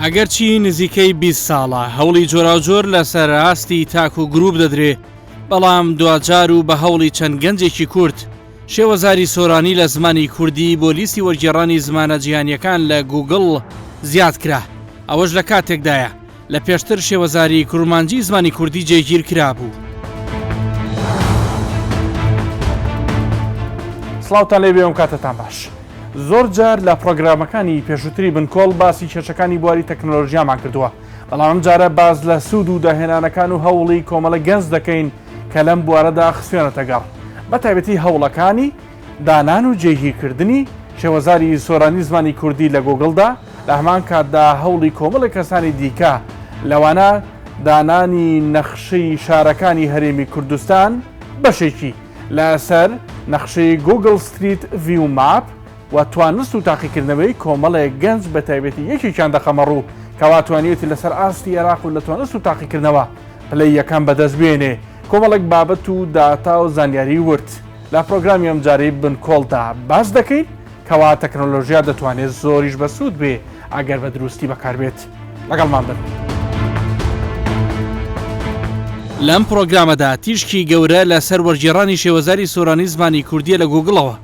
ئەگەرچی نزیکەی 20 ساڵە هەوڵی جۆراوجۆر لەسەر ئاستی تاک و گروپ دەدرێ، بەڵام دواجار و بە هەوڵی چەند گەنجێکی کورد، شێوەزاری سۆرانی لە زمانی کوردی بۆ لیستی وەرگێڕانی زمانە جیهانییەکان لە گووگڵ زیاد کرا، ئەوەش لە کاتێکدایە لە پێشتر شێوەزاری کورمانجی زمانی کوردی جێگیر کرابوو. سڵاوتان لێبێ ئەم کاتەتان باش. زۆر جار لە پڕۆگرامەکانی پێشووتری بنکۆڵ باسی کێشەکانی بواری تەکنەلۆژیامان کردووە، بەڵام ئەم جارە باس لە سوود و داهێنانەکان و هەوڵی کۆمەڵە گەنج دەکەین کە لەم بوارەدا خستویانەتە گەڕ، بە تایبەتی هەوڵەکانی دانان و جێگیرکردنی شێوەزاری سۆرانی زمانی کوردی لە گۆگڵدا، لە هەمان کاتدا هەوڵی کۆمەڵێک کەسانی دیکە لەوانە دانانی نەخشەی شارەکانی هەرێمی کوردستان بەشێکی لەسەر نەخشەی Google Street View Map و توانست و تاقیکردنەوەی کۆمەڵێک گەنج بە تایبەتی یەکێکیان دەخەمە ڕوو کەوا توانیوێتی لەسەر ئاستی عێراق و لە توانست و تاقیکردنەوە پلەی یەکەم بەدەست بێنێ کۆمەڵێک بابەت و داتا و زانیاری ورد لە پرۆگرامی ئەمجارەی بنکۆڵدا باس دەکەین کەوا تەکنەلۆژیا دەتوانێت زۆریش بەسوود بێ ئەگەر بە دروستی بەکاربێت. لەگەڵمان بن. لەم پرۆگرامەدا تیشکی گەورە لەسەر وەرگێڕانی شێوەزاری سۆرانی زمانی کوردیە لە گووگڵەوە،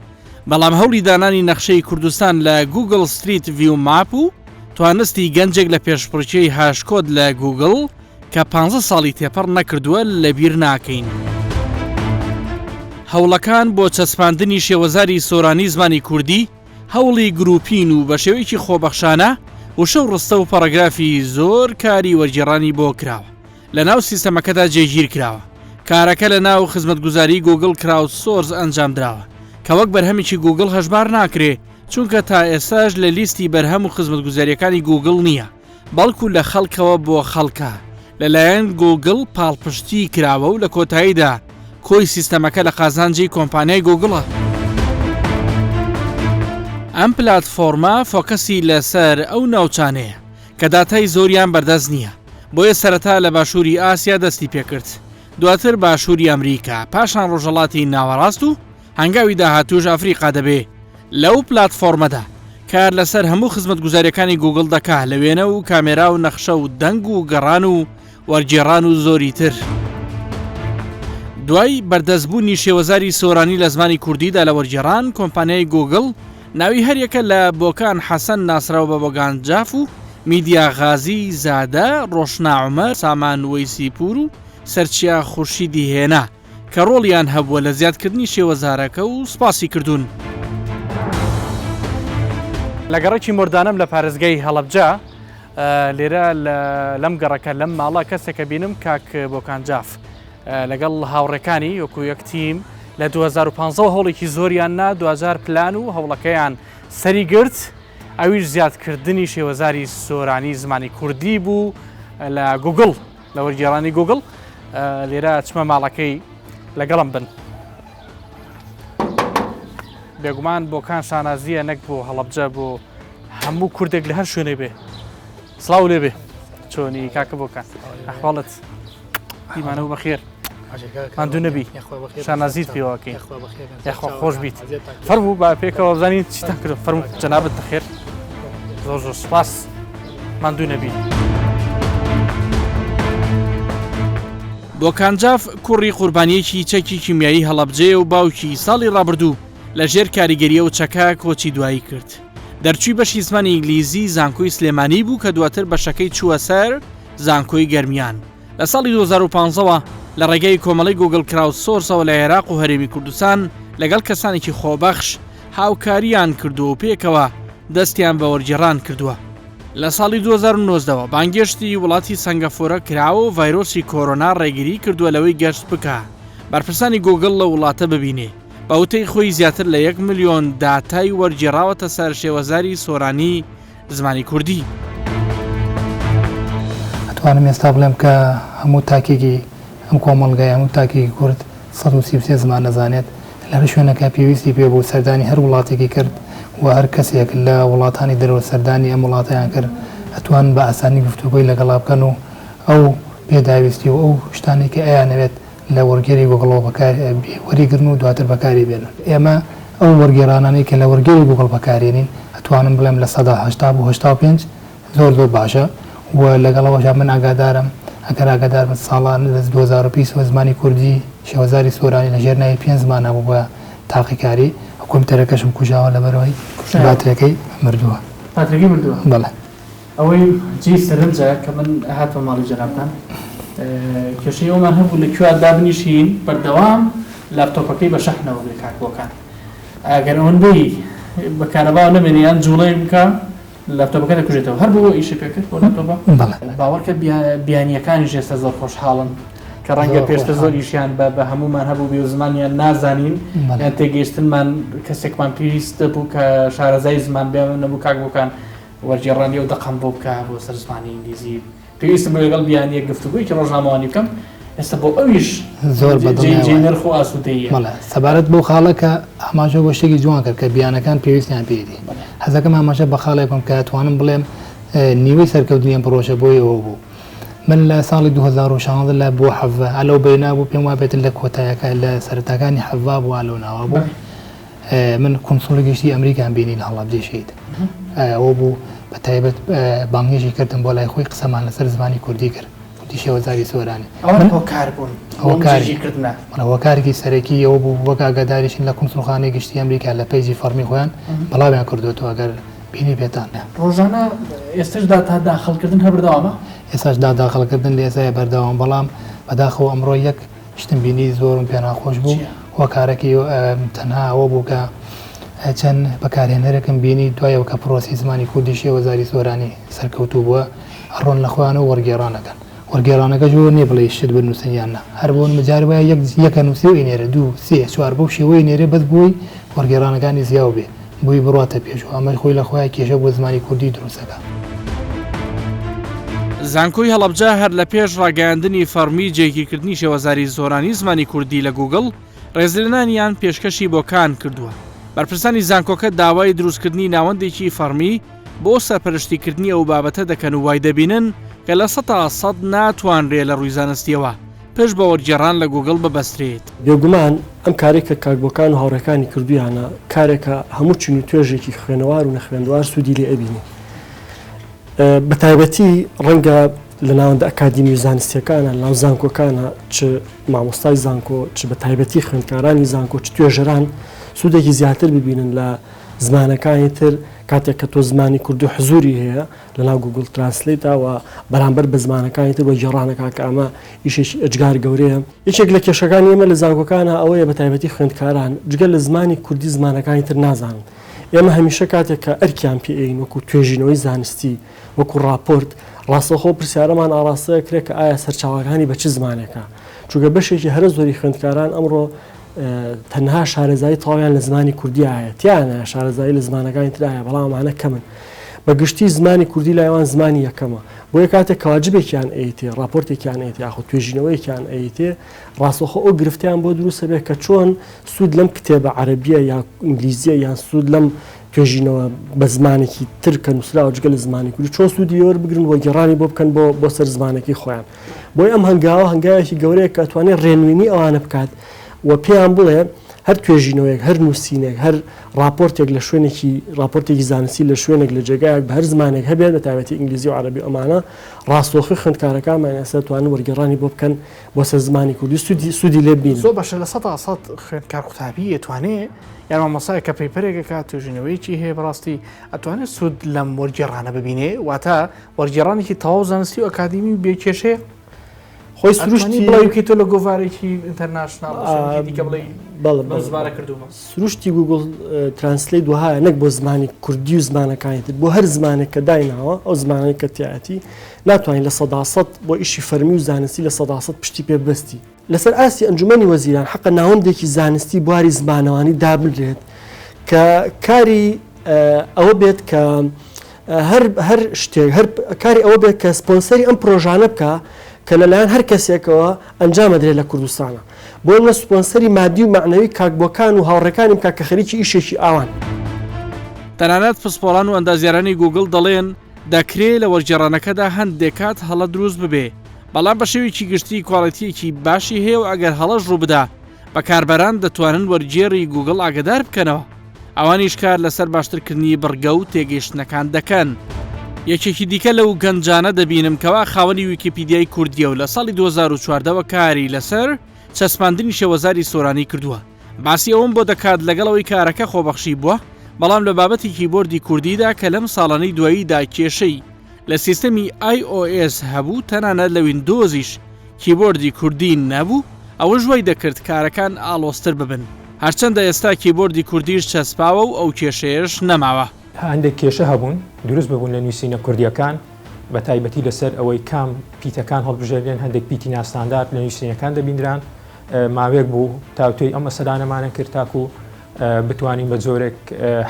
بەڵام هەوڵی دانانی نەخشەی کوردستان لە Google Street View Map و توانستی گەنجێک لە پێشبڕکێی HashCode لە گووگڵ کە پانزە ساڵی تێپەڕ نەکردووە لەبیر ناکەین. هەوڵەکان بۆ چەسپاندنی شێوەزاری سۆرانی زمانی کوردی هەوڵی گرووپین و بە شێوەیەکی خۆبەخشانە وشە و ڕستە و پەڕەگرافی زۆر کاری وەرگێڕانی بۆ کراوە لە ناو سیستەمەکەدا جێگیر کراوە. کارەکە لە ناو خزمەتگوزاری Google Crowdsource ئەنجام دراوە کە وەک بەرهەمێکی گووگڵ هەژمار ناکرێ چونکە تا ئێستاش لە لیستی بەرهەم و خزمەتگوزارییەکانی گووگڵ نییە بەڵکو لە خەڵکەوە بۆ خەڵکە لەلایەن گووگڵ پاڵپشتی کراوە و لە کۆتاییدا کۆی سیستەمەکە لە قازانجی کۆمپانیای گووگڵە. ئەم پلاتفۆرمە فۆکەسی لەسەر ئەو ناوچانەیە کە داتای زۆریان بەردەست نییە، بۆیە سەرەتا لە باشووری ئاسیا دەستی پێکرد، دواتر باشووری ئەمریکا، پاشان ڕۆژهەڵاتی ناوەڕاست و هەنگاوی داهاتووش ئەفریقا دەبێ. لەو پلاتفۆرمەدا کار لەسەر هەموو خزمەتگوزارییەکانی گووگڵ دەکا لە وێنە و کامێرا و نەخشە و دەنگ و گەڕان و وەرگێڕان و زۆری تر. دوای بەردەستبوونی شێوەزاری سۆرانی لە زمانی کوردیدا لە وەرگێڕان، کۆمپانیای گووگڵ ناوی هەریەکە لە بۆکان حەسەن ناسراو بە بۆگان جاف و میدیا غازی زادە، ڕۆشنا عومەر، سامان وەیسیپوور و سەرچیا خورشیدی هێنا کە ڕۆڵیان هەبووە لە زیادکردنی شێوەزارەکە و سوپاسی کردوون. لە گەڕەکی مۆردانەم لە پارێزگای هەڵەبجە، لێرە لەم گەڕەکە لەم ماڵە کەسێکە بینم کاک بۆکان جاف لەگەڵ هاوڕێکانی وەکو یەک تیم لە 2015 هەوڵێکی زۆریان نا دواجار پلان و هەوڵەکەیان سەری گرت ئەویش زیادکردنی شێوەزاری سۆرانی زمانی کوردی بوو لە گوگڵ لە وەرگێڕانی گوگڵ لێرە چمە ماڵەکەی لەگەڵم بن. بێگومان بۆکان شانازیە نەک بۆ هەڵەبجە بۆ هەموو کوردێک لە هەر شوێنێ بێ سڵاو لێ بێ چۆنی کاکە بۆکان ئەحواڵت دیمانەوە بەخێر ماندوو نەبی شانازیت پێوەکەین یاخوا خۆش بیت فەرموو با پێکەوە بزانین چیتان کرد فەرموو جەنابت بەخێر زۆر زۆر سپاس ماندوو نەبی. بۆکان جاف کوڕی قوربانییەکی چەکی کیمیایی هەڵەبجەیە و باوکی ساڵی ڕابردوو لە ژێر کاریگەری ئەو چەکە کۆچی دوایی کرد. دەرچووی بەشی زمانی ئینگلیزی زانکۆی سلێمانی بوو کە دواتر بەشەکەی چووە سەر زانکۆی گەرمیان. لە ساڵی 2015 وە لە ڕێگەی کۆمەڵەی Google Crowdsource ەوە لە عێراق و هەرێمی کوردستان لەگەڵ کەسانێکی خۆبەخش هاوکارییان کردووە و پێکەوە دەستیان بە وەرگێڕان کردووە. لە ساڵی 2019 وە بانگێشتی وڵاتی سەنگەفۆرە کراوە و ڤایرۆسی کۆرۆنا ڕێگری کردووە لەوەی گەشت بکا بەرپرسانی گووگڵ لەو وڵاتە ببینێ. بە وتەی خۆی زیاتر لە یەک ملیۆن داتای وەرگێڕاوەتە سەر شێوەزاری سۆرانی زمانی کوردی. ئەتوانم ئێستا بڵێم کە هەموو تاکێکی ئەم کۆمەڵگایە، هەموو تاکێکی کورد 133 زمان ئەزانێت. لە هەر شوێنێکا پێویستی پێ بوو سەردانی هەر وڵاتێکی کرد و هەر کەسێک لە وڵاتانی دەرەوە سەردانی ئەم وڵاتەیان کرد ئەتوانن بە ئاسانی گفتوگۆی لەگەڵا بکەن و ئەو پێداویستی و ئەو شتانەی کە ئەیانەوێت لە وەرگێری گوگڵەوە بەکار وەریگرن و دواتر بەکاری بێنن. ئێمە ئەو وەرگێرانانەی کە لە وەرگێری گوگڵ بەکارێنین ئەتوانم بڵێم 80% بۆ 85. زۆر زۆر باشە و لەگەڵ ئەوەشا من ئاگادارم ئەگەر ئاگادار بن ساڵان لە 2020 وە زمانی کوردی شێوەزاری سۆرانی لە ژێر ناوی پێنج زمانا بوو بە تاقیکاری و کۆمپیوتەرەکەشم کوژاوە لەبەرئەوەی باترەکەی مردووە. باترەکەی مردووە؟ بەڵێ. ئەوەی جێی سەرنجە کە من هاتمە ماڵی جەنابتان کێشەی ئەومان هەبوو لە کوێ دابنیشین بەردەوام لاپتۆپەکەی بە شەحنەوە بێ کاک بۆکان ئەگەر ئەوەندەی بە کارەباوە نەمێنێ یان جوڵەیەک بکا لاپتۆپەکە دەکوژێتەوە هەر بۆ ئیشی پێ کرد بۆ لاپتۆپە بەڵێ. باوەڕکە بیانیەکانیش ئێستا زۆر خۆشحاڵن کە ڕەنگە پێشتر زۆر ئیشیان بە بە هەموومان هەبوو بێ و زمانیان نازانین یان تێگەیشتنمان کەسێکمان پێویست دەبوو کە شارەزای زمان بێ نەبوو کاک بۆکان وەرگێڕانی ئەو دەقەم بۆ بکە بۆ سەر زمانی ئینگلیزی پێویستم بوو لەگەڵ بیانییەک گفتوگۆیەکی ڕۆژنامەوانی بکەم، ئێستا بۆ ئەویش زۆر بە جێی جێی نرخ و ئاسوودەییە. بەڵێ، سەبارەت بەو خاڵە کە ئاماژە بۆ شتێکی جوان کرد کە بیانەکان پێویستیان پێیەتی. حەزەکەم ئاماژە بە خاڵێک بکەم کە ئەتوانم بڵێم نیوەی سەرکەوتنی ئەم پڕۆژە بۆی ئەوە بوو. من لە ساڵی 2016 لە بۆ حەڤە ئا لەو بەینا بوو پێم وابێت لە کۆتایەکە لە سەرەتاکانی حەڤا بوو ئا لەو ناوە بوو. من کونسوڵی گشتی ئەمریکام بینی لە هەڵەبجەی شەهید ئەوە بوو بە تایبەت بانگهێشتی کردم بۆ لای خۆی قسەمان لەسەر زمانی کوردی کرد کوردی شێوەزاری سۆرانی ئەوان هۆکار بوون هۆکاری کردنە هۆکارێکی سەرەکی ئەوە بوو وەک ئاگاداریشن لە کونسوڵخانەی گشتی ئەمریکا لە page ی فەڕمی خۆیان بڵاویان کردوێتەوە ئەگەر بینی بێتان. ڕۆژانە ئێستش داتا داخڵکردن هەر بەردەوامە؟ ئێستاش داتا داخڵکردن لە ئێستایا بەردەوامە بەڵام بەداخەوە ئەمڕۆ یەک شتم بینی زۆرم پێ ناخۆش بوو هۆکارەکەی تەنها ئەوە بوو کە چەند بەکارهێنەرێکم بینی دوای ئەوە کە پرۆسی زمانی کوردی شێوەزاری سۆرانی سەرکەوتوو بووە ئەڕۆن لە خۆیانەوە وەرگێڕان ئەکەن وەرگێڕانەکەش بۆ نییە بڵێی شت بنووسن یان نا هەر بۆ جار وایە یەک یەکە نووسی و ئەینێرێ دوو سێ چوار بەو شێوەیە ئەینێرێ بەس بۆی وەرگێڕانەکانی زیاو بێ بۆی بڕواتە پێش و ئەمەش خۆی لە خۆیا کێشە بۆ زمانی کوردی دروست ئەکا. زانکۆی هەڵەبجە هەر لە پێش ڕاگەیاندنی فەڕمی جێگیرکردنی شێوەزاری زۆرانی زمانی کوردی لە گووگڵ، ڕێزلێنانیان پێشکەشی بۆکان کردووە. بەرپرسانی زانکۆکە داوای دروستکردنی ناوەندێکی فەڕمی بۆ سەرپەرشتیکردنی ئەو بابەتە دەکەن و وای دەبینن کە 100% ناتوانرێ لە ڕووی زانستییەوە پشت بە وەرگێڕان لە گووگڵ ببەسترێت. بێگومان ئەم کارەی کە کاک بۆکان و هاوڕێکانی کردوویانە کارێکە هەموو چین و توێژێکی خوێنەوار و نەخوێندوار سوودی لێ ئەبینێ. بە تایبەتی ڕەنگە لە ناوەندە ئەکادیمی و زانستیەکانە لەناو زانکۆکانە چ مامۆستای زانکۆ چ بە تایبەتی خوێندکارانی زانکۆ چ توێژەران سوودێکی زیاتر ببینن لە زمانەکانی تر کاتێک کە تۆ زمانی کوردی حزوری هەیە لە ناو Google Translate دا و بەرامبەر بە زمانەکانی تر وەرگێڕانەکە کە ئەمە ئیشێکی ئێجگار گەورەیە. یەکێک لە کێشەکانی ئێمە لە زانکۆکانا ئەوەیە بە تایبەتی خوێندکاران جگە لە زمانی کوردی زمانەکانی تر نازانن. ئێمە هەمیشە کاتێک کە ئەرکیان پێ ئەین وەکوو توێژینەوەی زانستی، وەکوو ڕاپۆرت، ڕاستەوخۆ پرسیارەمان ئاڕاستە ئەکرێ کە ئایا سەرچاوەکانی بە چ زمانێکە؟ چونکە بەشێکی هەرە زۆری خوێندکاران ئەمڕۆ تەنها شارەزایی تەواویان لە زمانی کوردیا هەیە، تیایان هەیە شارەزایی لە زمانەکانی ترا هەیە، بەڵام ئەمانە کەمن. بە گشتی زمانی کوردی لای ئەوان زمانی یەکەمە. بۆیە کاتێک کە واجبێکیان ئەیتێ، ڕاپۆرتێکیان ئەیتێ یاخود توێژینەوەیەکیان ئەیتێ، ڕاستەوخۆ ئەو گرفتەیان بۆ دروست ئەبێ کە چۆن سوود لەم کتێبە عەرەبییە یا ئینگلیزییە یان سوود لەم توێژینەوە بە زمانێکی تر کە نووسراوە جگە لە زمانی کوردی چۆن سوودی لێ وەربگرن و گێڕانی بۆ بکەن بۆ بۆ سەر زمانەکەی خۆیان. بۆیە ئەم هەنگاوە هەنگاوێکی گەورەیە کە ئەتوانێ ڕێنوێنی ئەوانە بکات و پێیان بڵێ هەر توێژینەوەیەک، هەر نووسینێک، هەر ڕاپۆرتێک لە شوێنێکی ڕاپۆرتێکی زانستی لە شوێنێک لە جێگایەک بە هەر زمانێک هەبێت بە تایبەتی ئینگلیزی و عەرەبی و ئەمانە ڕاستەوخۆی خوێندکارەکانمان ئێستا دەتوانن وەرگێڕانی بۆ بکەن بۆ سەر زمانی کوردی سوودی سوودی لێ ببینن. زۆر باشە 100% خوێندکار قوتابی ئەتوانێ یان مامۆستایەک کە paper ێک ئەکات توێژینەوەیەکی هەیە بەڕاستی ئەتوانێت سوود لەم وەرگێڕانە ببینێ واتە وەرگێڕانێکی تەواو زانستی و ئەکادیمی و بێ کێشەیە خۆی سروشتی بڵێ بکەیتەوە لە گۆڤارێکی international دیکە بڵێ بەڵێ بەم زمانە کردوومە. سروشتی Google Translate وەهایە نەک بۆ زمانی کوردی و زمانەکانی تر بۆ هەر زمانێک کە دایناوە ئەو زمانەی کە تیایەتی ناتوانین 100% بۆ ئیشی فەرمی و زانستی 100% پشتی پێ ببەستی. لەسەر ئاستی ئەنجومەنی وەزیران حەقە ناوەندێکی زانستی بواری زمانەوانی دابنرێت کە کاری ئەوە بێت کە هەر هەر شتێک هەر کاری ئەوە بێت کە سپۆنسەری ئەم پرۆژانە بکا کە لەلایەن هەر کەسێکەوە ئەنجام ئەدرێت لە کوردستانە بۆ نمونە سپۆنسەری مادی و مەعنەوی کاک بۆکان و هاوڕێکانی بکا کە خەریکی ئیشێکی ئاوان. تەنانەت پسپۆڕان و ئەندازیارانی گووگڵ دەڵێن دەکرێ لە وەرگێڕانەکەدا هەندێک کات هەڵە دروست ببێ، بەڵام بە شێوەیەکی گشتی کواڵێتییەکی باشی هەیە و ئەگەر هەڵەش ڕووبدا بەکاربەران دەتوانن وەرگێڕی گووگڵ ئاگەدار بکەنەوە. ئەوانیش کار لەسەر باشترکردنی بڕگە و تێگەیشتنەکان دەکەن. یەکێکی دیکە لەو گەنجانە دەبینم کەوا خاوەنی ویکیپیدیای کوردییە و لە ساڵی 2014 وە کاری لەسەر چەسپاندنی شێوەزاری سۆرانی کردووە. باسی ئەوەم بۆ دەکات لەگەڵ ئەوەی کارەکە خۆبەخشی بووە، بەڵام لە بابەتی کیبۆردی کوردیدا کە لەم ساڵانەی دواییدا کێشەی لە سیستەمی iOS هەبوو تەنانەت لە ویندۆزیش کیبۆردی کوردی نەبوو، ئەوەش وای دەکرد کارەکان ئاڵۆزتر ببن. هەرچەندە ئێستا کیبۆردی کوردیش چەسپاوە و ئەو کێشەیەش نەماوە. هەندێک کێشە هەبوون دروست ببوون لە نووسینە کوردییەکان، بە تایبەتی لەسەر ئەوەی کام پیتەکان هەڵبژێردرێن، هەندێک پیتی ناستاندارد لە نووسینەکان دەبینران، ماوەیەک بوو تاوتوێی ئەم مەسەلانەمانە کرد تاکو بتوانین بە جۆرێک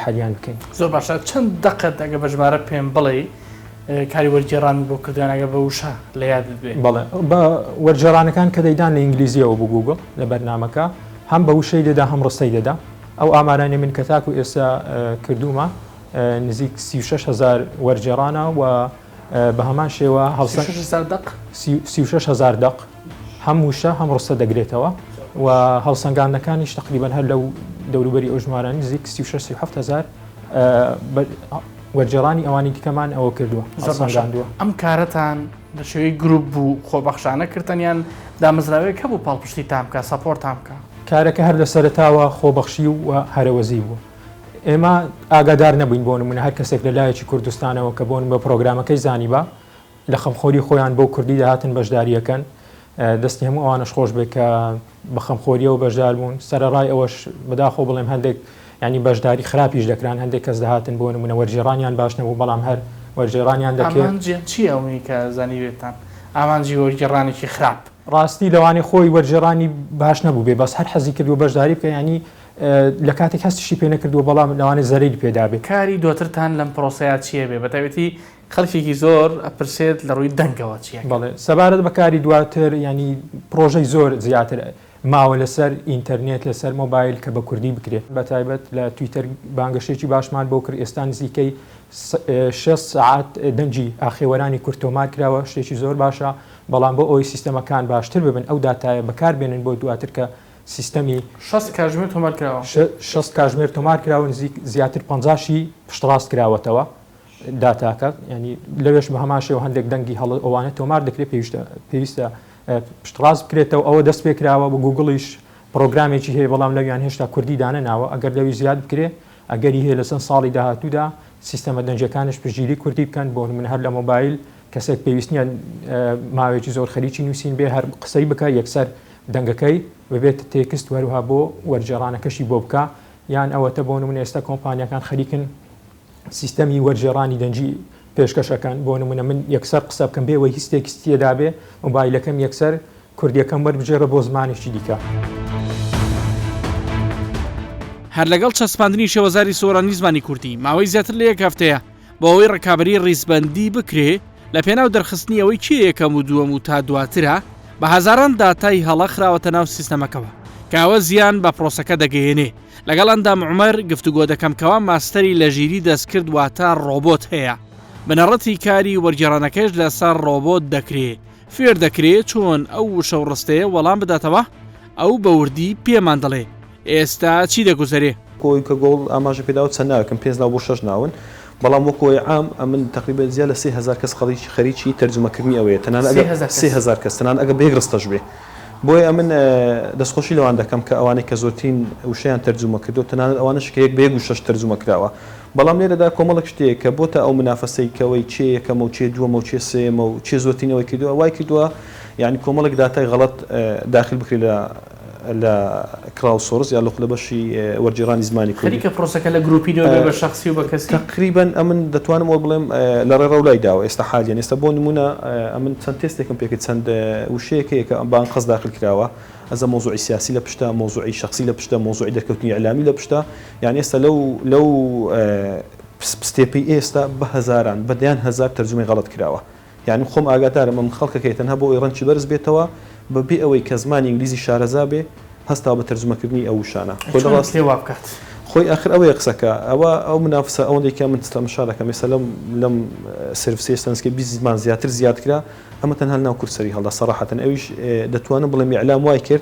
حەلیان بکەین. زۆر باشە چەند دەقت ئەگەر بە ژمارە پێم بڵێی کاری وەرگێڕانت بۆ کردووە یان ئەگەر بە وشە لە یادت بێ؟ بەڵێ بە وەرگێڕانەکان کە دەیدان لە ئینگلیزییەوە بۆ گووگڵ لە بەرنامەکە هەم بە وشەی دەدا هەم ڕستەی دەدا ئەو ئامارانەی من کە تاکو ئێستا کردوومە نزیک 36 هەزار وەرگێڕانە و بە هەمان شێوە هەڵسە 36 هەزار دەق؟ 36 هەزار دەق هەم وشە هەم ڕستە دەگرێتەوە و هەڵسەنگاندنەکانیش تەقریبەن هەر لەو دەوروبەری ئەو ژمارە نزیک 36 37 هەزار وەرگێڕانی ئەوانی دیکەمان ئەوە کردووە زۆر باشە هەڵسەنگاندووە. ئەم کارەتان لە شێوەی گروپ بوو خۆبەخشانە کردتان یان دامەزراوەیەک هەبوو پاڵپشتیتان بکا support تان بکا؟ کارەکە هەر لە سەرەتاوە خۆبەخشی و هەرەوەزی بوو. ئێمە ئاگادار نەبووین بۆ نموونە هەر کەسێک لە لایەکی کوردستانەوە کە بۆ نموونە پرۆگرامەکەی زانیبا لە خەمخۆری خۆیان بۆ کوردی دەهاتن بەشدارییەکەن دەستی هەموو ئەوانەش خۆش بێت کە بە خەمخۆریەوە بەشدار بوون سەرەڕای ئەوەش بەداخەوە بڵێم هەندێک ینی بەشداری خراپیش دەکران هەندێک کەس دەهاتن بۆ نمونە وەرگێڕانیان باش نەبوو بەڵام هەر وەرگێڕانیان دەکرد. ئامانجیان چییە ئەوەی کە زانیبێتان ئامانجی وەرگێڕانێکی خراپ؟ ڕاستی لەوانەیە خۆی وەرگێڕانی باش نەبووبێ بەس هەر حەزی کردووە بەشداری بکە ینی لە کاتێک هەستیشی پێ نەکردووە بەڵام لەوانەیە زەرەری پێدابێ. کاری دواترتان لەم پرۆسەیە چییە بێ بەتایبەتی خەڵکێکی زۆر ئەپرسێت لە ڕووی دەنگەوە چی ئەکەن؟ بەڵێ سەبارەت بە کاری دواتر یانی پڕۆژەی زۆر زیاتر ماوە لەسەر ئینتەرنێت لەسەر مۆبایل کە بە کوردی بکرێت بە تایبەت لە تویتەر بانگەشەیەکی باشمان بۆ کرد ئێستا نزیکەی 60 سەعات دەنگی ئاخێوەرانی کورد تۆمار کراوە شتێکی زۆر باشە بەڵام بۆ ئەوەی سیستەمەکان باشتر ببن ئەو داتایە بەکار بێنن بۆ دواتر کە سیستەمی 60 کاژمێر تۆمار کراوە. 60 کاژمێر تۆمار کراوە نزیک زیاتر 50 شی پشتڕاست کراوەتەوە. داتاکە یانی لەوێش بە هەمان شێوە هەندێک دەنگی هەڵە ئەوانە تۆمار دەکرێت پێویستە پێویستە پشتڕاست بکرێتەوە ئەوە دەست پێکراوە بە گوگڵیش پرۆگرامێکی هەیە بەڵام لەویان هێشتا کوردی دانەناوە ئەگەر لەوی زیاد بکرێ ئەگەری هەیە لە چەند ساڵی داهاتوودا سیستەمە دەنگیەکانش پشتگیری کوردی بکەن بۆ من هەر لە مۆبایل کەسێک پێویست نییە ماوەیەکی زۆر خەریکی نووسین بێ هەر قسەی بکە یەکسەر دەنگەکەی ببێت text و هەروها بۆ وەرگێڕانەکەشی بۆ بکە یان ئەوەتە بۆ نمونە ئێستا کۆمپانیاکان خەریکن سیستەمی وەرگێڕانی دەنگی پێشکەش ئەکەن، بۆ نموونە من یەکسەر قسە بکەم بێ ئەوەی هیچ text ی تێدا بێ، مۆبایلەکەم یەکسەر کوردییەکەم وەربگێڕێ بۆ زمانێکی دیکە. هەر لەگەڵ چەسپاندنی شێوەزاری سۆرانی زمانی کوردی ماوەی زیاتر لە یەک هەفتەیە بۆ ئەوەی ڕکابەری ڕیزبەندی بکرێ لە پێناو دەرخستنی ئەوەی کێ یەکەم و دووەم و تا دواترە بە هەزاران داتای هەڵە خراوەتە ناو سیستەمەکەوە کە ئەوە زیان بە پرۆسەکە دەگەیەنێ لەگەڵ ئەندام عومەر گفتوگۆ دەکەم کەوا ماستەری لە ژیری دەستکرد واتە ڕۆبۆت هەیە بنەڕەتی کاری وەرگێڕانەکەش لەسەر ڕۆبۆت دەکرێ فێر دەکرێ چۆن ئەو وشە و ڕستەیە وەڵام بداتەوە ئەو بە وردی پێمان دەڵێ ئێستا چی دەگوزەرێ. کۆی کە گۆڵ ئاماژە پێداوە چەند ناوێکن پێنج ناو بۆ شەش ناون بەڵام وەکو ئەوەی عام ئەمن تەقریبەن زیاد لە 3000 کەس خەڵیکی خەریکی تەرجومەکردنی ئەوەیە تەنانەت ئەگەر 3000 کەس تەنانەت ئەگەر بە یەک ڕستەش بێ بۆیە ئەمن دەستخۆشی لەوان دەکەم کە ئەوانەی کە زۆرترین وشەیان تەرجومە کردووە تەنانەت ئەوانەش کە یەک بە یەک وشەش تەرجومە کراوە بەڵام لێرەدا کۆمەڵێک شت هەیە کە بۆتە ئەو منافەسەی کە ئەوەی کێ یەکەمە و کێ دووەمە و کێ سێیەمە و کێ زۆرترین ئەوەی کردووە وای کردووە یانی کۆمەڵێک داتای غەڵەت داخل بکرێت لە لە crowdsource یا لە بەشی وەرگێڕانی زمانی کوردی. خەریکە پرۆسەکە لە گروپی لەوە بێ بە شەخسی و بە کەسی؟ تەقریبەن ئەمن دەتوانم ئەوە بڵێم لە ڕێڕەو لای داوە ئێستا حالیەن ئێستا بۆ نموونە ئەمن چەند تێستێکم پێ کرد چەند وشەیەک هەیە کە بە ئەنقەست داخل کراوە ئەزە مەوزوعی سیاسی لە پشتە مەوزوعی شەخسی لە پشتە مەوزوعی دەرکەوتنی ئیعلامی لە پشتە یانی ئێستا لەو لەو step ەی ئێستا بە هەزاران بە دەیان هەزار تەرجومەی غەڵەت کراوە یانی خۆم ئاگادارم ئەم خەڵکەکەی تەنها بۆ ئەوەی ڕەنگی بەرز بێتەوە بە بێ ئەوەی کە زمانی ئینگلیزی شارەزا بێ هەستاوە بە تەرجومە کردنی ئەو وشانە خۆی لە چۆن ڕاست کرێ وا بکات؟ خۆی ئاخر ئەوەیە قسەکە ئەوە ئەو منافسە ئەوەندەی کە من تەمەشا دەکەم ئێستا لەم لەم service ەی ئێستا نزیکەی 20 زمان زیاتر زیاد کرا ئەمە تەنها لەناو کورد سەری هەڵدا سەڕاحەتەن ئەویش دەتوانم بڵێم ئیعلام وای کرد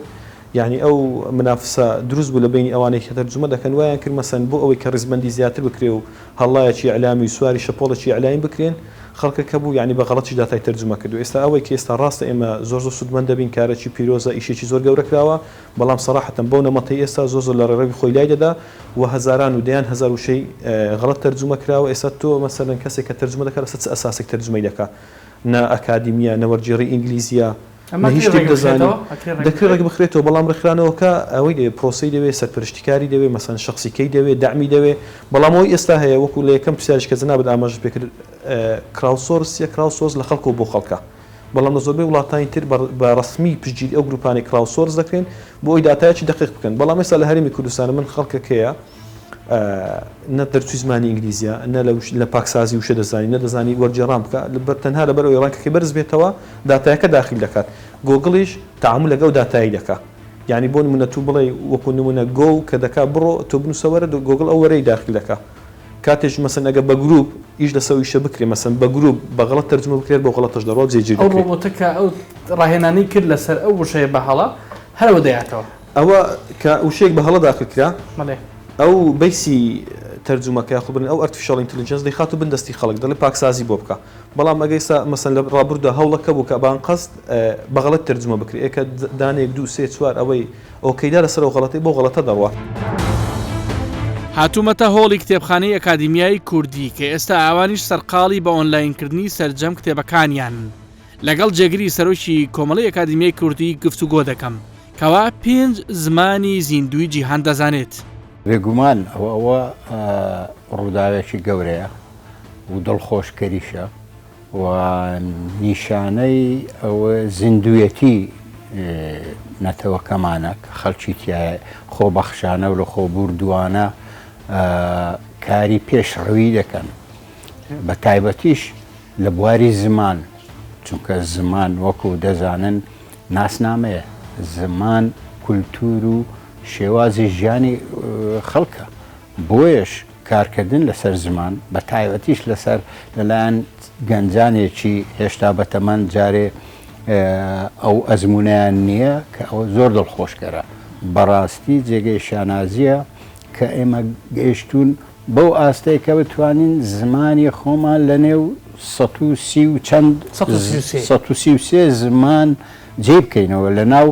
یانی ئەو منافسە دروست بوو لە بەینی ئەوانەی کە تەرجومە دەکەن وایان کرد مەسەن بۆ ئەوەی کە ڕیزبەندی زیاتر بکرێ و هەڵڵایەکی ئیعلامی و سواری شەپۆڵێکی ئیعلامی بکرێن. خەڵکەکە بوو یانی بە غەڵەتیش داتای تەرجومە کردووە ئێستا ئەوەی کە ئێستا ڕاستە ئێمە زۆر زۆر سوودمەند دەبین کارەکی پیرۆزە ئیشێکی زۆر گەورە کراوە بەڵام سەراحەتەن بەو نەمەتەی ئێستا زۆر زۆر لە ڕێڕەوی خۆی لای دەدا و هەزاران و دەیان هەزار وشەی غەڵەت تەرجومە کراوە ئێستا تۆ مەسەلەن کەسێک کە تەرجومە دەکات لەسەر چ ئەساسێک تەرجومەی دەکا نە ئەکادیمیە نە وەرگێڕی ئینگلیزیە ئەمە نە هیچ ئەکرێ شتێک ڕێک دەزانی بخرێتەوە؟ ئەکرێ ڕێک دەکرێ ڕێک بخرێت؟ بخرێتەوە بەڵام ڕێکخرانەوەکە ئەوەی دەوێ پرۆسەی دەوێ سەرپەرشتیکاری دەوێ مەسەلەن شەخسیکەی دەوێ دەعمی دەوێ بەڵام ئەوەی ئێستا هەیە وەکو لە یەکەم پرسیاریش کە جەنابت ئاماژەت پێ کرد crowdsource چیە crowdsource لە خەڵکەوە بۆ خەڵکە بەڵام لە زۆربەی وڵاتانی تر بە ڕەسمی پشتگیری ئەو گروپانەی crowdsource دەکرێن بۆ ئەوەی داتایەکی دەقیق بکەن بەڵام ئێستا لە هەرێمی کوردستان من خەڵکەکەیە نە دەرچووی زمانی ئینگلیزیە نە لە پاکسازی وشە دەزانی نە دەزانی وەرگێڕان بکە تەنها لەبەر ئەوەی ڕەنکەکەی بەرز بێتەوە داتایەکە داخیل دەکات گۆگڵیش تەعامول لەگەڵ داتایی دەکا یانی بۆ نمونە تو بڵێی وەکو نمونە go کە دەکا بڕۆ تۆ بنوسە وەرە گۆگڵ ئەو وەرەی داخیل دەکا کاتێش مەسەن ئەگەر بە گروپ ئیش لەسەر ئەو ئیشە بکرێ مەسەن بە گروپ بە غەڵەت تەرجومە بکرێت بۆ غەڵەتەش دەڕوا جێگیر ئەو دەکرێ. ڕۆبۆتە کە ئەو ڕاهێنانەی کرد لەسەر ئەو وشەیە بە هەڵە هەر ئەوە دەیاتەوە. ئەوە کە وشەیەک بە هەڵە داخل کرا بەڵێ. ئەو base ی تەرجومەکە یاخود بڵێن ئەو artificial intelligence دەیخاتە بن دەستی خەڵک دەڵێ پاکسازی بۆ بکە بەڵام ئەگەر ئێستا مەسەن لە ڕابردوودا هەوڵەکە بوو کە بە ئەنقەست بە غەڵەت تەرجومە بکرێ ئێ کە دانەیەک دوو سێ چوار ئەوەی okay دا لەسەر ئەو غەڵەتەی بەو غەڵەتە دەڕوا. هاتوومەتە هۆڵی کتێبخانەی ئەکادیمیای کوردی کە ئێستا ئەوانیش سەرقاڵی بە ئۆنلاینکردنی سەرجەم کتێبەکانیانن. لەگەڵ جێگری سەرۆکی کۆمەڵەی ئەکادیمیای کوردی گفتوگۆ دەکەم کەوا پێنج زمانی زیندووی جیهان دەزانێت. بێگومان ئەوە ئەوە ڕووداوێکی گەورەیە و دڵخۆشکەریشە و نیشانەی ئەوە زیندوویەتی نەتەوەکەمانە کە خەڵکی تیایە خۆبەخشانە و لەخۆبووردووانە کاری پێشڕەوی دەکەن بە تایبەتیش لە بواری زمان، چونکە زمان وەکو دەزانن ناسنامەیە، زمان کولتوور و شێوازی ژیانی خەڵکە، بۆیەش کارکردن لەسەر زمان بە تایبەتیش لەسەر لەلایەن گەنجانێکی هێشتا بەتەمەن جارێ ئەو ئەزموونەیان نییە کە ئەوە زۆر دڵخۆشکەرە، بەڕاستی جێگەی شانازییە کە ئێمە گەیشتوون بەو ئاستەی کە بتوانین زمانی خۆمان لە نێو 130 و چەند 133 زمان جێ بکەینەوە لە ناو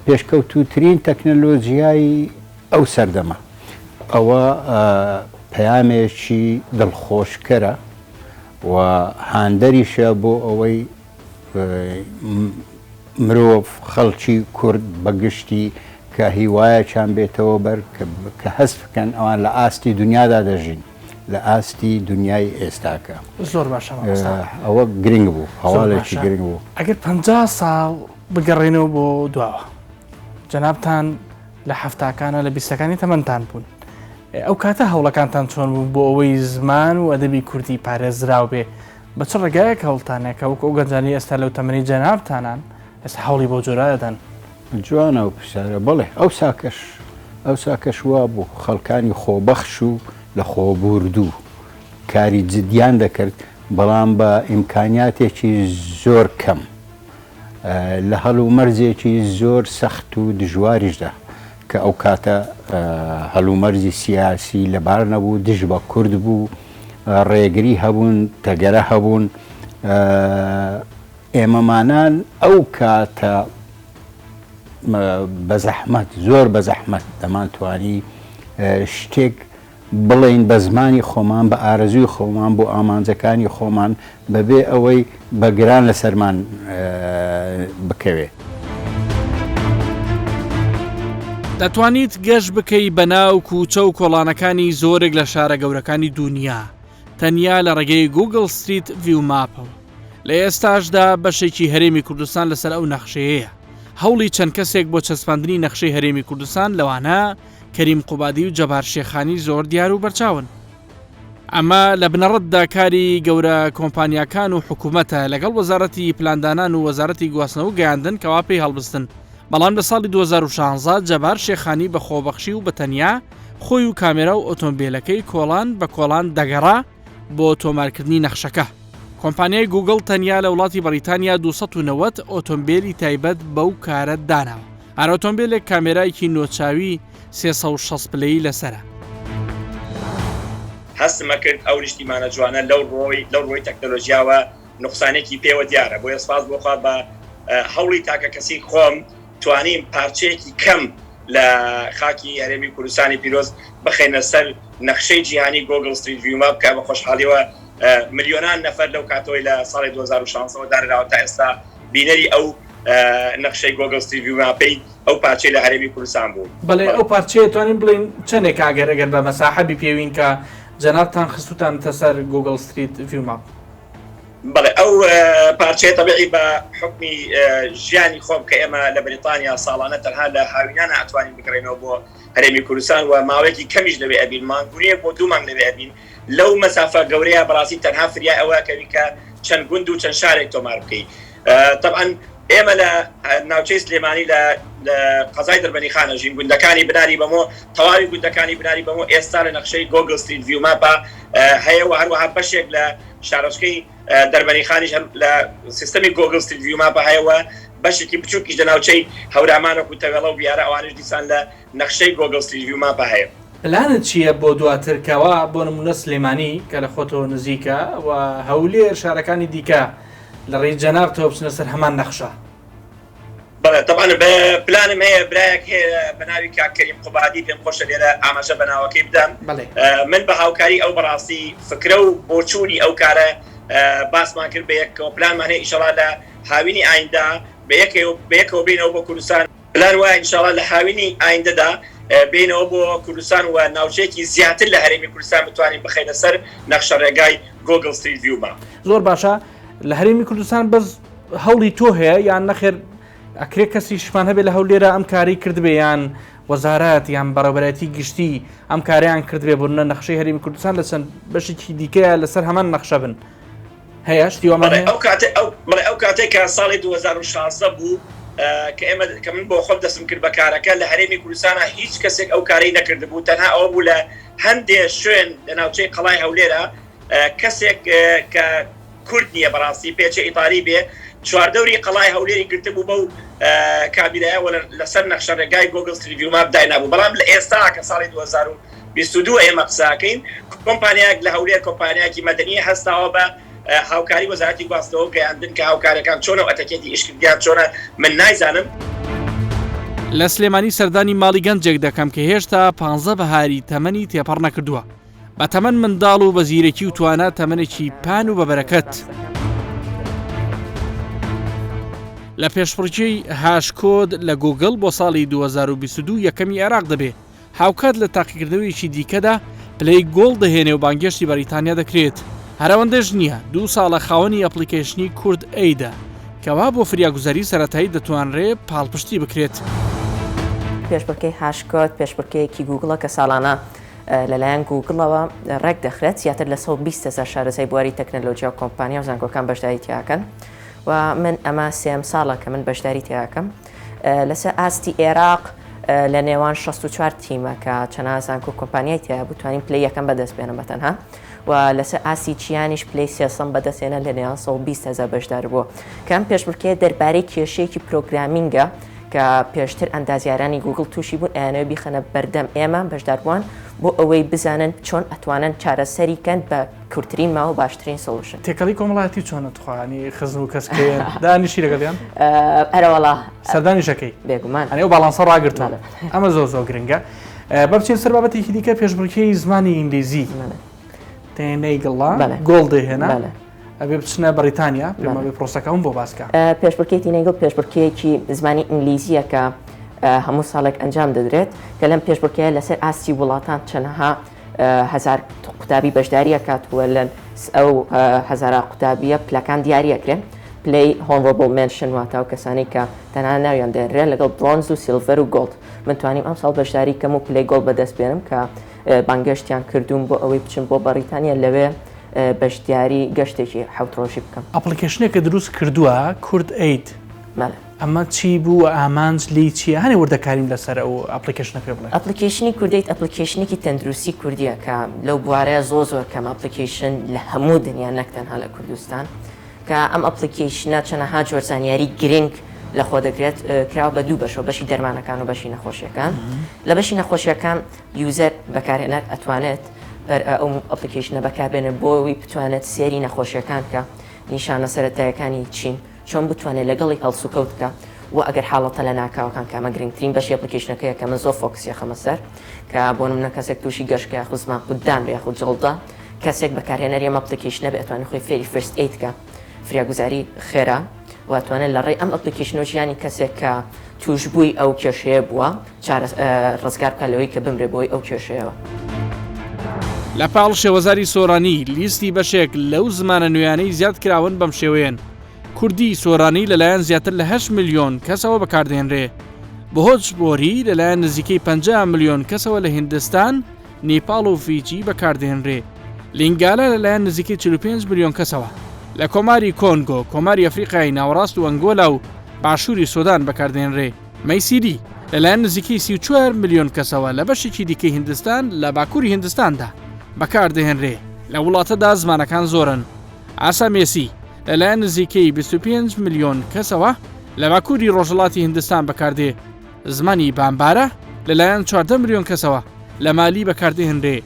پێشکەوتووترین تەکنەلۆجیای ئەو سەردەمە. ئەوە پەیامێکی دڵخۆشکەرە و هاندەریشە بۆ ئەوەی مرۆڤ، خەڵکی کورد بە گشتی کە هیوایەکیان بێتەوە بەر کە هەست بکەن ئەوان لە ئاستی دنیادا دەژین، لە ئاستی دنیای ئێستاکە. زۆر باشە مامۆستا. ئەوە گرنگ بوو، زۆر هەواڵێکی باشە. گرنگ بوو. ئەگەر 50 ساڵ بگەڕێینەوە بۆ دواوە، جەنابتان لە حەفتاکانە لە بیستەکانی تەمەنتان بوون، ئەو کاتە هەوڵەکانتان چۆن بوو بۆ ئەوەی زمان و ئەدەبی کوردی پارێزراو بێ؟ بە چ ڕێگایەک هەوڵتانە کە وەکو ئەو گەنجانەی ئێستا لەو تەمەنەی جەنابتانان ئێستا هەوڵی بەو جۆرە ئەدەن؟ جوانە ئەو پرسیارە. بەڵێ ئەوساکەش ئەوساکەش وا بوو خەڵکانی خۆبەخش و لە خۆبووردوو کاری جدیان دەکرد بەڵام بە ئیمکانیاتێکی زۆر کەم لە هەلومەرجێکی زۆر سەخت و دژواریشدا کە ئەو کاتە هەلومەرجی سیاسی لەبار نەبوو دژ بە کورد بوو ڕێگری هەبوون تەگەرە هەبوون ئێمەمانان ئەو کاتە بە زەحمەت زۆر بە زەحمەت دەمانتوانی شتێک بڵێین بە زمانی خۆمان بە ئارەزووی خۆمان بۆ ئامانجەکانی خۆمان بەبێ ئەوەی بە گران لەسەرمان بکەوێ. دەتوانیت گەشت بکەی بەناو کوچە و کۆڵانەکانی زۆرێک لە شارە گەورەکانی دونیا تەنیا لە ڕێگەی گوگڵ ستریت ڤیو ماپەوە. لە ئێستاشدا بەشێکی هەرێمی کوردستان لەسەر ئەو نەخشەیەیە. هەوڵی چەند کەسێک بۆ چەسپاندنی نەخشەی هەرێمی کوردستان لەوانە کەریم قوبادی و جەبار شێخانی زۆر دیار و بەرچاون. ئەمە لە بنەڕەتدا کاری گەورە کۆمپانیاکان و حکوومەتە لەگەڵ وەزارەتی پلاندانان و وەزارەتی گواستنەوە و گەیاندن کەوا پێی هەڵبستن بەڵام لە ساڵی 2016 جەبار شێخانی بە خۆبەخشی و بە تەنیا خۆی و کامێرا و ئۆتۆمبیلەکەی کۆڵان بە کۆڵان دەگەڕا بۆ تۆمارکردنی نەخشەکە. کۆمپانیای گوگڵ تەنیا لە وڵاتی بەڕیتانیا 290 ئۆتۆمبیلی تایبەت بەو کارە داناوە. هەر ئۆتۆمبیلێک کامێرایەکی نۆچاوی 360 پلەیی لەسەرە. هەستم ئەکرد ئەو نیشتیمانە جوانە لەو ڕووەی لەو ڕووی تەکنەلۆجیاوە. نوقسانێکی پێوە دیارە بۆیە سپاس بۆ خوا بە هەوڵی تاکە کەسی خۆم توانیم پارچەیەکی کەم لە خاکی هەرێمی کوردستانی پیرۆز بخەینە سەر نەخشەی جیهانی گۆگڵ ستریت ڤیو ماپ کە بە خۆشحاڵیەوە ملیۆنان نەفەر لەو کاتەوەی لە ساڵی 2016 ەوە دانراوە تا ئێستا بینەری ئەو نەخشەی گۆگڵ ستریت ڤیو ماپەی ئەو پارچەی لە هەرێمی کوردستان بوو. بەڵێ ئەو پارچەیە توانین بڵێین چەندێکە ئەگەر ئەگەر بە مەساحە بیپێوین کە جەنابتان خستوتانەتە سەر گوگڵ ستریت ڤیو ماپ؟ بەڵێ ئەو پارچەیە تەبیعی بە حوکمی ژیانی خۆم کە ئێمە لە بەریتانیا ساڵانە تەنها لە هاوینانە ئەتوانین بگەڕێینەوە بۆ هەرێمی کوردستان و ماوەیەکی کەمیش لەوێ ئەبین مانگ و نیوێک بۆ دوو مانگ لەوێ ئەبین لەو مەسافە گەورەیە بەڕاستی تەنها فریای ئەوە ئەکەوی کە چەند گوند و چەند شارێک تۆمار بکەی تەبعەن ئێمە لە ناوچەی سلێمانی لە قەزای دەربەنیخان ئەژین گوندەکانی بناری بەمۆ تەواوی گوندەکانی بناری بەمۆ ئێستا لە نەخشەی گۆگڵ ستریت ڤیو ماپا هەیە و هەروەها بەشێک لە شارۆچکەی دەربەنیخانیش هەر لە سیستەمی گۆگڵ ستریت ڤیو ماپا هەیە و بەشێکی بچووکیش لە ناوچەی هەورامان وەکو تەوێڵە و بیارە ئەوانیش دیسان لە نەخشەی گۆگڵ ستریت ڤیو ماپا هەیە. پلانت چییە بۆ دواتر کەوا بۆ نموونە سلێمانی کە لە خۆتەوە نزیکە و هەولێر شارەکانی دیکە لە ڕێی جەنابتەوە بچنە سەر هەمان نەخشە؟ بەڵێ تەبعەن پلانم هەیە برایەک هەیە بە ناوی کاک کەریم قوبادی پێم خۆشە لێرە ئاماژە بە ناوەکەی بدەم من بە هاوکاری ئەو بەڕاستی فکرە و بۆچوونی ئەو کارە باسمان کرد بە یەکەوە پلانمان هەیە ئیشەڵا لە هاوینی ئایندە بە یەکەوە بینەوە بۆ کوردستان پلان وایە ئینشاڵا لە هاوینی ئایندەدا بێینەوە بۆ کوردستان و ناوچەیەکی زیاتر لە هەرێمی کوردستان بتوانین بخەینە سەر نەخشە ڕێگای گۆگڵ ستریت ڤیو ماپ. زۆر باشە لە هەرێمی کوردستان بەس هەوڵی تۆ هەیە یان نەخێر ئەکرێ کەسیشمان هەبێ لە هەولێرە ئەم کاری کردبێ یان وەزارەت یان بەڕێوەبەرایەتی گشتی ئەم کاریان کردبێ بۆ نەخشەی هەرێمی کوردستان لە چەند بەشێکی دیکەیە لەسەر هەمان نەخشە بن هەیە شتی وامان هەیە؟ ئەو کاتەی ئەو بەڵێ ئەو کاتەی کە ساڵی 2016 بوو کە ئێمە کە من بۆ خۆم دەستم کرد بە کارەکە لە هەرێمی کوردستانا هیچ کەسێک ئەو کارەی نەکردبوو تەنها ئەوە بوو لە هەندێ شوێن لە ناوچەی قەڵای هەولێرە کەسێک کە کورد نییە بەڕاستی پێچێ ئیتالی بێ چواردەوری قەڵای هەولێری گرتبوو بەو کامیرایە وە لەسەر نەخشە ڕێگای گۆگڵ ستریت ڤیو ماپ داینابوو بەڵام لە ئێستا کە ساڵی 2022 ئێمە قسەکەین کۆمپانیایەک لە هەولێر کۆمپانیایەکی مەدەنی هەستاوە بە هاوکاری وەزارەتی گواستنەوە و گەیاندن کە هاوکارەکان چۆنە و ئەتەکێتی ئیشکردیان چۆنە من نایزانم. لە سلێمانی سەردانی ماڵی گەنجێک دەکەم کە هێشتا پانزە بەهاری تەمەنی تێپەڕ نەکردووە. بە تەمەن منداڵ و بە زیرەکی و توانا تەمەنێکی پان و بە بەرەکەت. لە پێشبڕکێی هاشکۆد لە گوگڵ بۆ ساڵی 2022 یەکەمی عێراق دەبێ. هاوکات لە تاقیکردنەوەیەکی دیکەدا پلەی گۆڵ دەهێنێ و بانگێشتی بەریتانیا دەکرێت. هەر ئەوەندەش نییە، دوو ساڵە خاوەنی ئەپڵیکەیشنی کورد ئەیدە، کەوا بۆ فریاگوزاری سەرەتایی دەتوانرێ پاڵپشتی بکرێت. پێشبڕکێی هاشکۆد پێشبڕکێیەکی گووگڵە کە ساڵانە لەلایەن گووگڵەوە ڕێک دەخرێت، زیاتر لە 120 هەزار شارەزای بواری تەکنەلۆجیا و کۆمپانیا و زانکۆکان بەشداری تیاکەن و من ئەمە سێیەم ساڵە کە من بەشداری تیاکەم. لەسەر ئاستی ئێراق لە نێوان 64 تیمە کە چەناها زانکۆ کۆمپانیای تیا بوو توانیم پلەی یەکەم بەدەست بێنم بە تەنها و لەسەر ئاستی چیانیش پلەی سێسەم بەدەستێنە لە نێوان 120 هەزار بەشدار بووە کە ئەم پێشبڕکێ دەربارەی کێشەیەکی programming ە کە پێشتر ئەندازیارانی گوگڵ تووشی بوون ئەیانەوێ بیخەنە بەردەم ئێمە بەشداربووان بۆ ئەوەی بزانن چۆن ئەتوانن چارەسەری کەن بە کورترین ماوە باشترین solution. تێکەڵی کۆمەڵایەتی چۆنە تخوا ینی خزم و کەس کێن دانیشی لەگەڵیان؟ ئەرەوەڵا. سەردانیش ئەکەی؟ بێگومان. ئەنی ئەو باڵانسە ڕاگرتووە ئەمە زۆر زۆر گرنگە. با بچین سەر بابەتێکی دیکە پێشبڕکێی زمانی ئینگلیزی تێنەی گڵا گۆڵ دەهێنا ئەبێ بچنە بەریتانیا پێم وابێ پرۆسەکەم بۆ باس کە. پێشبڕکێی تینەیگڵ پێشبڕکێیەکی زمانی ئینگلیزییە کە هەموو ساڵێک ئەنجام دەدرێت کە لەم پێشبڕکێیە لەسەر ئاستی وڵاتان چەنەها هەزار قوتابی بەشداری ئەکات و لە ئەو هەزارا قوتابیە پلەکان دیاری ئەکرێن پلەی honorable mention واتە ئەو کەسانەی کە تەنها ناویان دەنرێن لەگەڵ برۆنز و silver و gold من توانیم ئەمساڵ بەشداری کەم و پلەی gold بەدەست بێنم کە بانگێشتیان کردووم بۆ ئەوەی بچم بۆ بەڕیتانیا لەوێ بەشداری گەشتێکی حەوت ڕۆژی بکەم. application ێکە دروست کردووە کورد ئەید. بەڵێ. ئەمە چی بوو و ئامانج لێی چییە؟ هەنێ وردەکاریم لەسەر ئەو application ە پێ بڵێ. application ی کوردەیت application ێکی تەندروستی کوردییە کە لەو بوارەیە زۆر زۆر کەم application لە هەموو دنیا نەک تەنها لە کوردستان کە ئەم application ە چەنەها جۆر زانیاری گرنگ لە خۆ دەگرێت کراوە بە دوو بەشەوە بەشی دەرمانەکان و بەشی نەخۆشیەکان لە بەشی نەخۆشیەکان user بەکارهێنەر ئەتوانێت بەر ئەو application ە بەکاربێنێت بۆ ئەوەی بتوانێت سێری نەخۆشیەکان بکە. نیشانە سەرەتایەکانی چین، چۆن بتوانێت لەگەڵی هەڵسوکەوت بکا و ئەگەر حاڵەتە لەناکاوەکان کە ئەمە گرنگترین بەشی application ەکەیە کە من زۆر focus ی ئەخەمە سەر کە بۆ نمونە کەسێک تووشی گەشکە یاخود زمان قوتدان بێ یاخود جەڵدە کەسێک بەکارهێنەری ئەم application ە بێ ئەتوانێت خۆی فێری first aid کە فریاگوزاری خێرا و ئەتوانێت لە ڕێی ئەم application ەوە ژیانی کەسێک کە تووشبووی ئەو کێشەیە بووە چارە ڕزگار بکات لەوەی کە بمرێ بۆی ئەو کێشەیەوە. لە پاڵ شێوەزاری سۆرانی، لیستی بەشێک لەو زمانە نوێیانەی زیاد کراون بەم شێوەیەن، کوردیی سۆرانی لەلایەن زیاتر لە هەشت ملیۆن کەسەوە بەکاردەهێنرێ، بهۆجپۆری لەلایەن نزیکەی 50 ملیۆن کەسەوە لە هیندستان، نیپاڵ و فیجی بەکاردەهێنرێ، لینگالا لەلایەن نزیکەی 45 ملیۆن کەسەوە لە کۆماری کۆنگۆ، کۆماری ئەفریقای ناوەڕاست و ئەنگۆلا و باشووری سۆدان بەکاردەهێنرێ. مەیسیری، لەلایەن نزیکەی 34 ملیۆن کەسەوە لە بەشێکی دیکەی هیندستان لە باکووری هیندستاندا بەکاردەهێنرێ، لە وڵاتەدا زمانەکان زۆرن. ئاسامێسی، لەلایەن نزیکەی 25 ملیۆن کەسەوە لە باکووری ڕۆژهەڵاتی هیندستان بەکاردێ. زمانی بامبارا لەلایەن 14 ملیۆن کەسەوە لە مالی بەکاردەهێنرێ.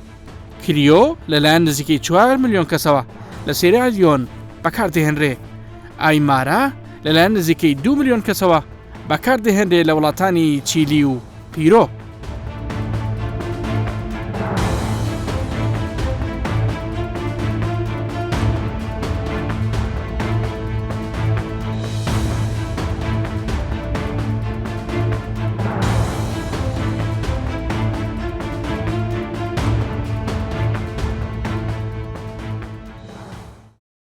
کریۆ لەلایەن نزیکەی 4 ملیۆن کەسەوە لە سێرالیۆن بەکاردەهێنرێ. ئایمارا لەلایەن نزیکەی 2 ملیۆن کەسەوە بەکاردەهێنرێ لە وڵاتانی چیلی و پیرۆ.